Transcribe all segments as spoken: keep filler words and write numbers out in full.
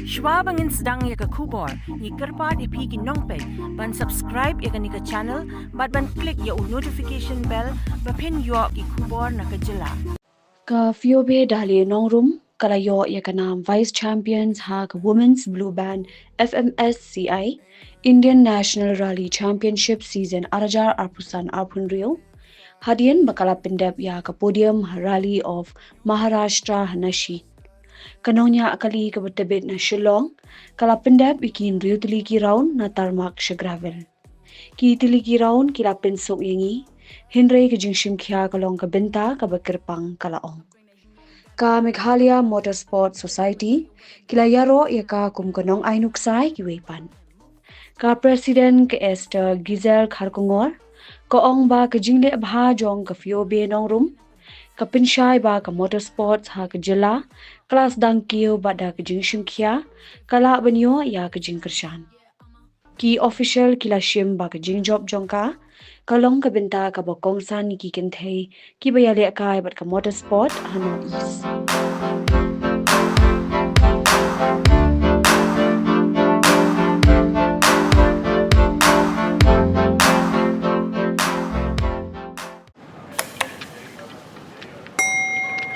Shuwa ba ngin sdang ïa ka khubor, ngi kyrpad ïa phi ki nongpeit ban subscribe ïa kane ka channel bad ban click ïa u notification bell ba phin ïoh ki khubor na ka jylla. Ka Pheobe Dahlia Nongrum ka la ïoh ïa ka nam Vice Champions ha ka Women's Blue Band F M S C I Indian National Rally Championship Season ar hajar arphew san arphew hynriew, hadien ba ka la pyndep ïa ka podium ha Rally of Maharashtra ha Nashik. Ka nongñiah kali kaba tbit na Shillong ka la pyndep ïa ki hynriew tylli ki round na tarmac sha gravel. Ki tylli ki round ki la pynsuk ïa ngi, hynrei ka jingshim khia ka long ka bynta kaba kyrpang, ka la ong. Ka Meghalaya Motorsport Society ki la ïaroh ïa ka kum ka nongai nuksa ïa kiwei pat. Ka President ka Esther Giselle Kharkongor ka ong ba ka jingleh bha jong ka Pheobe Nongrum ka pynshai ba ka motorsport ha ka jylla ka la sdang kiew bad da ka jingshim khia ka lah ban ïoh ïa ka jingkyrshan. Ki official ki la shim ba ka jingjop jong ka ka long ka bynta kaba kongsan ïa ki kynthei kiba ïalehkai bad ka motorsport ha North East.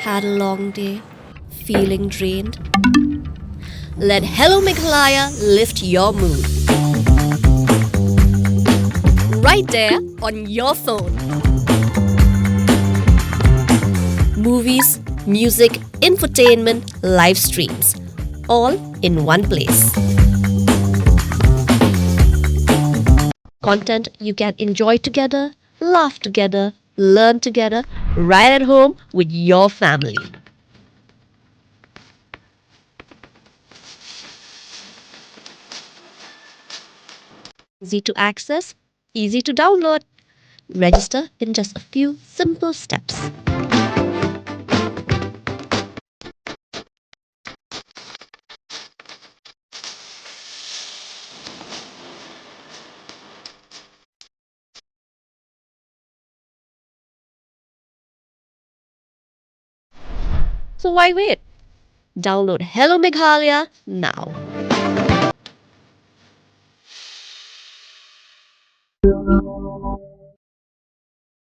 Had a long day? Feeling drained? Let Hello Meghalaya lift your mood. Right there on your phone. Movies, music, infotainment, live streams, all in one place. Content you can enjoy together, laugh together, learn together, right at home with your family. Easy to access, easy to download. Register in just a few simple steps. So why wait? Download Hello Meghalaya now.